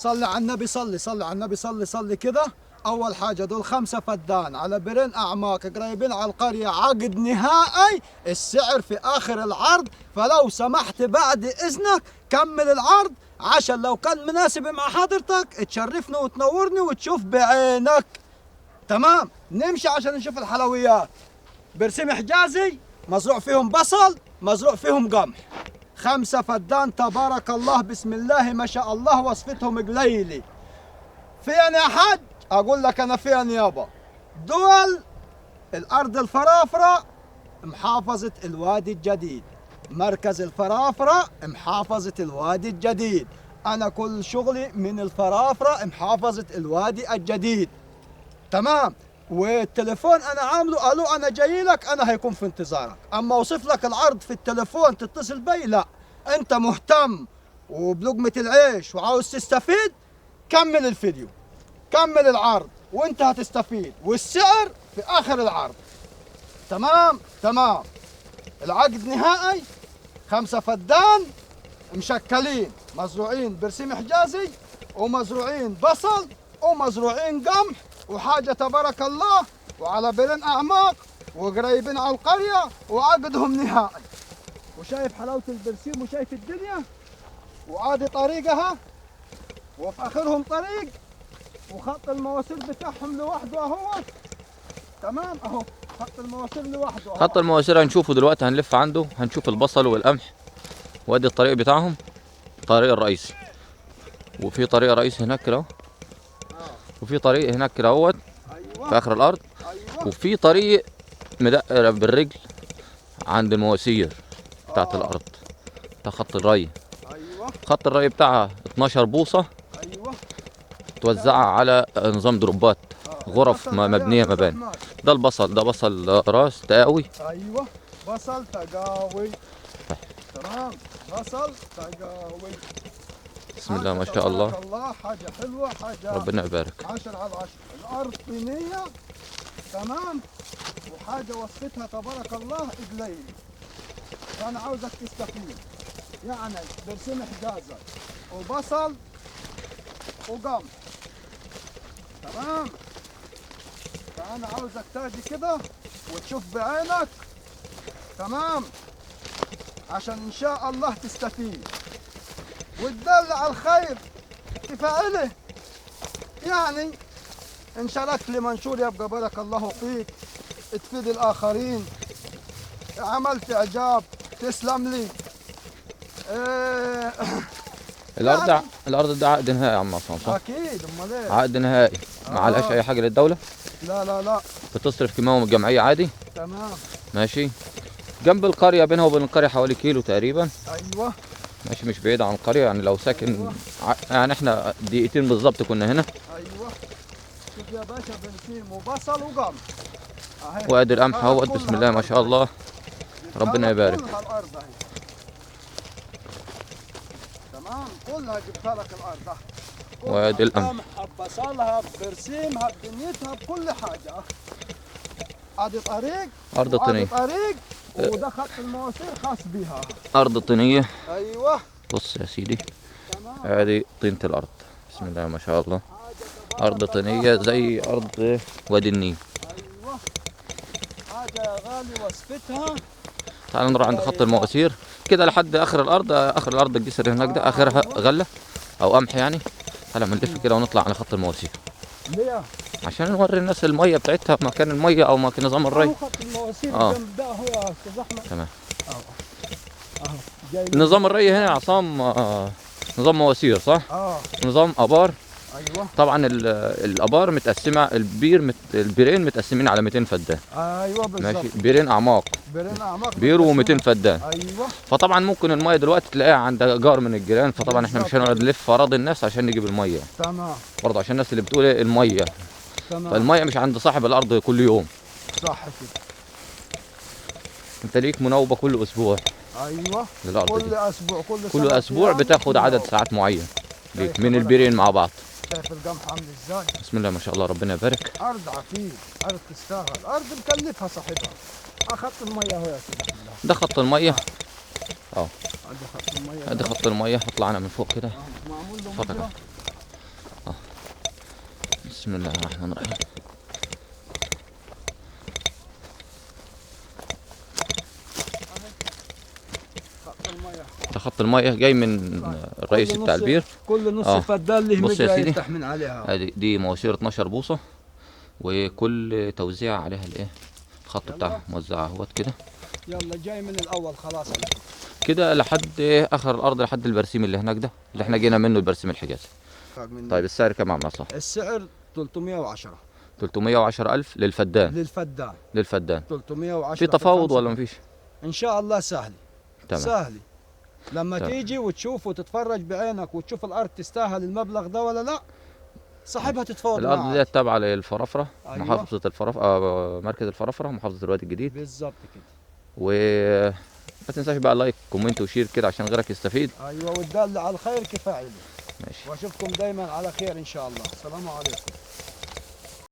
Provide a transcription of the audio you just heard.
صلي على النبي، صلي صلي على النبي، صلي صلي كده. اول حاجة دول 5 فدان على بيرين اعماق قريبين على القرية، عقد نهائي، السعر في اخر العرض. فلو سمحت بعد اذنك كمل العرض عشان لو كان مناسب مع حضرتك تشرفني وتنورني وتشوف بعينك. تمام، نمشي عشان نشوف الحلويات. برسيم حجازي مزروع فيهم بصل، مزروع فيهم قمح. 5 فدان تبارك الله، بسم الله ما شاء الله، وصفتهم قليلة. فين يا حاج؟ اقول لك انا فين يابا. دول الارض الفرافره، محافظة الوادي الجديد، مركز الفرافره، محافظة الوادي الجديد. انا كل شغلي من الفرافره، محافظة الوادي الجديد. تمام. والتليفون انا عامله الو انا جاي لك، انا هيكون في انتظارك. اما اوصف لك العرض في التليفون تتصل بي، لا. انت مهتم وبلقمه العيش وعاوز تستفيد، كمل الفيديو، كمل العرض وانت هتستفيد، والسعر في اخر العرض. تمام تمام. العقد نهائي، 5 فدان مشكلين، مزروعين برسيم حجازي ومزروعين بصل ومزروعين قمح وحاجة تبارك الله، وعلى بيرين أعماق وقريبين على القرية، وعقدهم نهائي. وشايف حلاوة البرسيم وشايف الدنيا، وعادي طريقها، وفي آخرهم طريق، وخط المواسير بتاعهم لوحده أهو. تمام أهو خط المواسير لوحده أهو. خط المواسير هنشوفه دلوقتي، هنلف عنده هنشوف البصل والقمح، وادي الطريق بتاعهم، الطريق الرئيسي. وفي طريق رئيسي هناك كده، وفي طريق هناك كده اهوت. أيوة. في اخر الارض. أيوة. وفي طريق مدق بالرجل عند المواسير بتاعت الارض، ده خط الري. أيوة. خط الري بتاعها 12 بوصه. أيوة. توزعها على نظام دروبات، غرف مبنية مباني. ده البصل، ده بصل راس تقاوي. ايوه بصل تقاوي. تمام، بصل تقاوي. بسم الله ما شاء الله. الله، حاجة حلوة، حاجة ربنا يبارك. 10 على 10. الارض طينيه. تمام، وحاجه وصفتها تبارك الله قليل. فانا عاوزك تستفيد، يعني برسيم حجازه وبصل وقمح. تمام، فانا عاوزك تاجي كده وتشوف بعينك. تمام، عشان ان شاء الله تستفيد وتدل على الخير تفعله. يعني ان شاركت لمنشور يبقى بارك الله فيك، تفيد الاخرين، عملت اعجاب تسلم لي. الارض يعني الارض ده عقد نهائي يا عم عصام، صح؟ اكيد، امال ايه؟ عقد نهائي، ما عليهاش اي حاجة للدولة؟ لا لا لا، بتصرف كيماوي من الجمعية عادي. تمام، ماشي. جنب القرية، بينها وبين القرية حوالي كيلو تقريبا. ايوه ماشي، مش بعيد عن القرية، يعني لو ساكن. أيوة. يعني احنا دقيقتين بالظبط كنا هنا. ايوه، شوف يا باشا، برسيم وبصل وقمح اهي، وادي القمح اهوت، بسم الله ما شاء الله، ربنا يبارك. كلها الارض اهي. تمام، كلها جبتها لك الارض. وادي القمح ببصلها ببرسيمها بدنيتها بكل حاجة. ادي طريق، ارض طينيه، طريق، وده خط المواسير خاص بيها، ارض طينيه. ايوه، بص يا سيدي، ادي طينه الارض، بسم الله ما شاء الله. ارض طينيه زي ارض وادي النيل. ايوه، حاجة يا غالي وصفتها. تعال نروح عند خط المواسير كده لحد اخر الارض. اخر الارض الجسر هناك ده اخرها غله او قمح يعني. تعالى بنلف كده ونطلع على خط المواسير. ليه؟ عشان نوري الناس المية بتاعتها، مكان المية او مكان نظام الري. اهو خط المواسير جنب ده اهو يا استاذ احمد. تمام. اهو نظام الري هنا يا عصام نظام مواسير، صح؟ نظام ابار. ايوه. طبعا الابار متقسمه، البير البيرين متقسمين على 200 فدان. ايوه بالظبط. ماشي، بيرين اعماق. بيرين اعماق، بير و200 فدان. ايوه. فطبعا ممكن المية دلوقتي تلاقيها عند جار من الجيران، فطبعا احنا مش هنقعد نلف اراضي الناس عشان نجيب المية. تمام. برضه عشان الناس اللي بتقول ايه المية. تمام. فالميه مش عند صاحب الارض كل يوم. صح كده. انت ليك مناوبه كل اسبوع. ايوه. للارض كل دي. اسبوع، كل اسبوع بتاخد عدد ساعات معين ليك من البيرين مع بعض. شايف القمح عامل ازاي؟ بسم الله ما شاء الله، ربنا يبارك. ارض عفيف، ارض تستاهل، ارض مكلفها صاحبها. خط المية اهو يا سيدي. ده خط المية. ادي خط المية. ادي خط المية. اطلع انا من فوق كده. معمول له اتفضل. مجرى. بسم الله الرحمن الرحيم. ده خط المية جاي من الرئيسي بتاع البير. كل نص فدان له مجرى يفتح من عليها. ادي دي مواسير 12 بوصه، وكل توزيع عليها الايه الخط بتاعها موزعة اهوت كده. يلا جاي من الاول خلاص كده لحد اخر الارض، لحد البرسيم اللي هناك ده اللي احنا جينا منه، البرسيم الحجازي. طيب السعر كام يا عم عصام؟ السعر 310. 310,000 للفدان. للفدان. للفدان 310. في تفاوض ولا مفيش؟ ان شاء الله سهل. تمام. سهل لما تيجي وتشوف وتتفرج بعينك وتشوف الارض تستاهل المبلغ ده ولا لا، صاحبها تتفاوض معاه. الارض دي تابعه للفرافره. أيوة. محافظة الفرافره، مركز الفرافره، محافظة الوادي الجديد. بالظبط كده. و ما تنساش بقى like comment و share كده عشان غيرك يستفيد. ايوه، والدال على الخير كفاعله. ماشي، واشوفكم دايما على خير ان شاء الله. السلام عليكم.